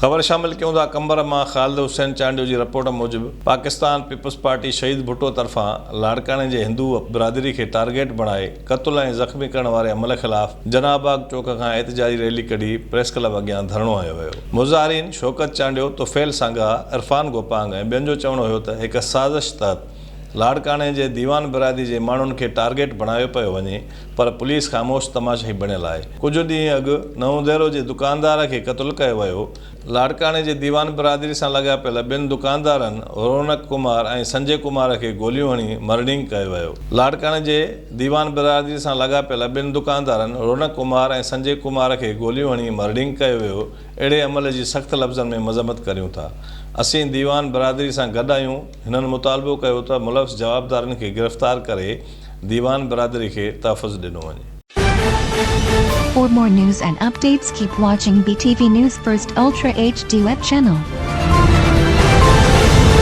خبر شامل ڪيون ٿا قمبر مان خالد حسين چانڊيو جي رپورٽ موجب پاڪستان پيپلز پارٽي شهيد ڀٽو طرفان لاڙڪاڻي جي هندو برادري کي ٽارگيٽ بڻائي قتل ۽ زخمي ڪرڻ واري عمل خلاف جناح باغ چوڪ کان احتجاجي ريلي ڪڍي پريس ڪلب اڳيان ڌرڻو هنيو ويو. مظاهرين شوڪت چانڊيو، طفيل سانگاهه، عرفان گوپانگ ۽ ٻين جو چوڻ هيو ته هڪ سازش تحت لاڙڪاڻي جي ديوان برادري جي ماڻهن کي ٽارگيٽ بڻايو پيو وڃي پر پوليس خاموش تماشائي بڻيل آهي. ڪجهه ڏينهن اڳ نئون ديرو جي دڪاندار کي قتل ڪيو ويو. لاڙڪاڻي جي ديوان برادري سان لاڳاپيل ٻن دڪاندارن رونق ڪمار ۽ سنجي ڪمار کي گوليون هڻي مرڻينگ ڪيو ويو. لاڙڪاڻي جي ديوان برادري سان لاڳاپيل ٻن دڪاندارن رونق ڪمار ۽ سنجي ڪمار کي گوليون هڻي مرڻينگ ڪيو ويو. اهڙي عمل جي سخت لفظن ۾ مذمت ڪريون ٿا. اسين ديوان برادري سان گڏ آهيون. هنن مطالبو ڪيو ته ملوث جوابدارن کي گرفتار ڪري ديوان برادري کي تحفظ ڏنو وڃي. For more news and updates keep watching BTV News First Ultra HD web channel.